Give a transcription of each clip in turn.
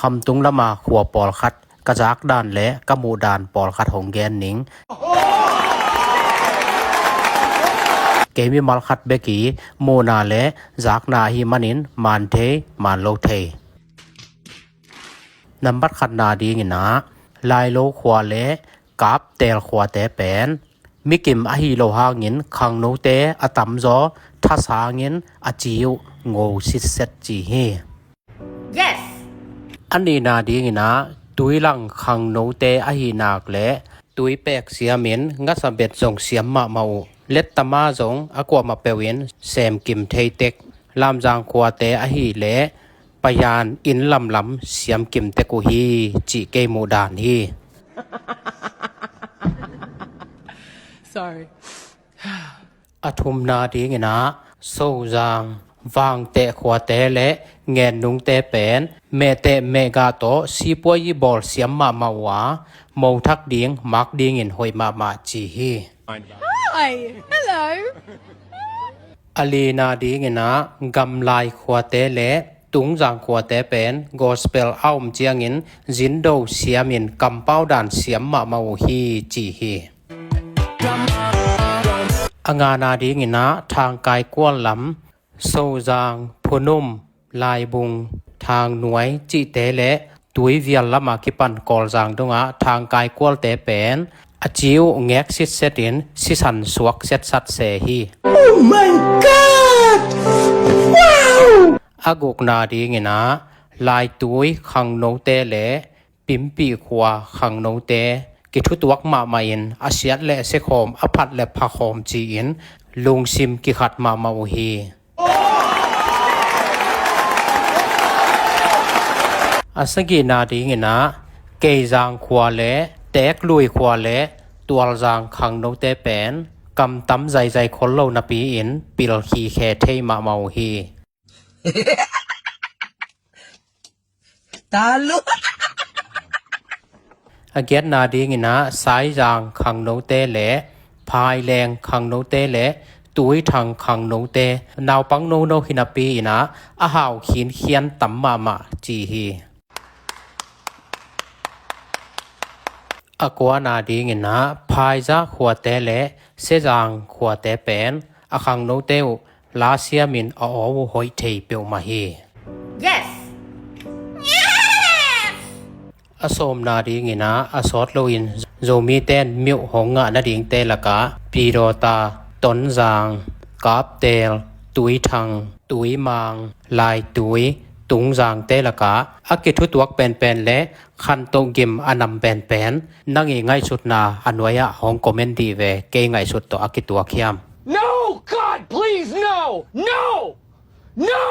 ກຳຕຸງລະມາຂົວປອລຂັດ ກະຈາກດານ ແລະ ກະໝູ່ດານປອລຂັດ ຫົງແກນນິງ ເກມີມາລຂັດເບກີ ໂມນາ ແລະ ຈາກນາຫິມະນິນ ມານເທ ມານໂລເທ ນຳບັດຂັດນາດີງນາ ລາຍໂລຂວາ ແລະ ກາບແຕລຂວາແຕແປນ ມີກິມອະຮີໂລຫາງິນ ຄັງໂນເຕ ອະຕຳຈໍ ທະສາງິນ ອະຈິວ ໂງຊິດເຊັດຈີຮີ Yes! ອັນນີ້ນາດີງນາ ຕຸຍລັງຄັງໂນເຕ ອະຮີນາກ ແລະ ຕຸຍແປກສຽມອິນ ງະສະເບັດຈົ່ງສຽມມະເມົາ ເລັດຕະມາຈົ່ງ ອາກົວມະເປວອິນ ແສມກິມເທເຕັກ ລາມຈາງຂວາເຕ ອະຮີ ແລະ ປະຍານອິນລຳລຳ ສຽມກິມເຕກຸຮີ ຈິເກໝູ່ດານຮີ Sorry. ອະທຸມນາດີງນາ ໂຊຢາງ ວາງແຕຂວາແຕ ແລະ ແງນນຸງແຕແປນ ແມ່ແຕແມ່ກາໂຕ ຊີປວຍຢີບອລ ສຽມມະມາວາ ໂມທັກດີງ ມາກດີງອິນ ໂຮຍມະມະຈີຮີ Hi! Hello! ອາລີນາດີງນາ ກຳລາຍຂວາແຕ ແລະ ຕຸງຈາງຂວາແຕແປນ ໂກສເປລ ອາວມຈຽງອິນ ຈິນໂດ ສຽມອິນ ກຳປາວດານ ສຽມມະມາວຮີ ຈີຮີ ອາງານາດີງນາ ທາງກາຍກວນລຳ ໂຊຈາງ ຜູນຸມ ລາຍບຸງ ທາງໜວຍ ຈິເຕ ແລະ ຕຸຍວຽນລະມາກິປັນ ກອລຈາງດຸງອາ ທາງກາຍກວນແຕແປນ ອະຈິວ ແງກຊິດເຊັດອິນ ຊິສັນສວກເຊັດສັດແຊຮີ Oh my god! Wow! ອາກຸກນາດີງນາ ລາຍຕຸຍ ຄັງໂນເຕ ແລະ ປິມປີຂວາ ຄັງໂນເຕ ກິທຸຕວກມະມະອິນ ອາຊຽດ ແລະ ເຊຄອມ ອາພັດ ແລະ ພະຄອມຈີອິນ ລຸງຊິມ ກິຄັດ ມະມະໂອຮີ ອາສະກິນາດີງນາ ເກຍຈາງຂວາ ແລະ ແຕກລຸຍຂວາ ແລະ ຕວລຈາງ ຄັງໂນເຕແປນ ກຳຕຳໃຈໃຈຄົນເຫຼົ່ານະປີອິນ ປິລຄີແຄເທ ມະມະໂອຮີ ຕາລຸ ອາກຽດນາດີງນາ ຊາຍຈາງ ຄັງໂນເຕ ແລະ ພາຍແລງ ຄັງໂນເຕ ແລະ ຕຸຍທັງ ຄັງໂນເຕ ນາວປັງໂນໂນຫິນາປີນາ ອາຫາວຂີນຂຽນ ຕຳມະມະ ຈີຮີ ອາກົວນາດີງນາ ພາຍຈາຂວາແຕ ແລະ ເຊຈາງຂວາແຕແປນ ອາຄັງໂນເຕວ ລາເຊຍມິນ ອາອໍວ ໂຮຍເທ ເປວມະຮີ Yes! Yes! ອາໂສມນາດີງນາ ອາຊອດໂລອິນ ໂຈມີແຕນ ມິວ ຫົງງະນາດີງເຕລະກະ ປີໂດຕາ ຕົນຈາງ ກາບແຕລ ຕຸຍທັງ ຕຸຍມາງ ລາຍຕຸຍ ຕຸງຈາງເຕລະກະ ອາກິທຸຕວກແປນແປນ ແລະ ຄັນໂຕກິມ ອານຳແປນແປນ ນາງເອໄງສຸດນາ ອານວຍະ ຫົງໂກເມັນດີເວ ເກໄງສຸດໂຕ ອາກິຕົວຂຽມ No! God, please, no! No! No!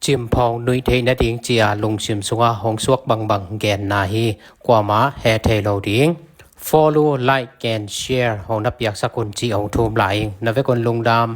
ຈິມພອງນຸຍເທນະດິງເຈຍ ລຸງຊິມສຸງອາ ຫົງສວກບັງບັງ ແກນນາຮີ ກວາມາ ແຮເທໂລດິງ Follow, like and share ຫົງນະປຽກສະກຸນ ຈີອົງທຸມລາຍ ນະເວກຸນລຸງດຳ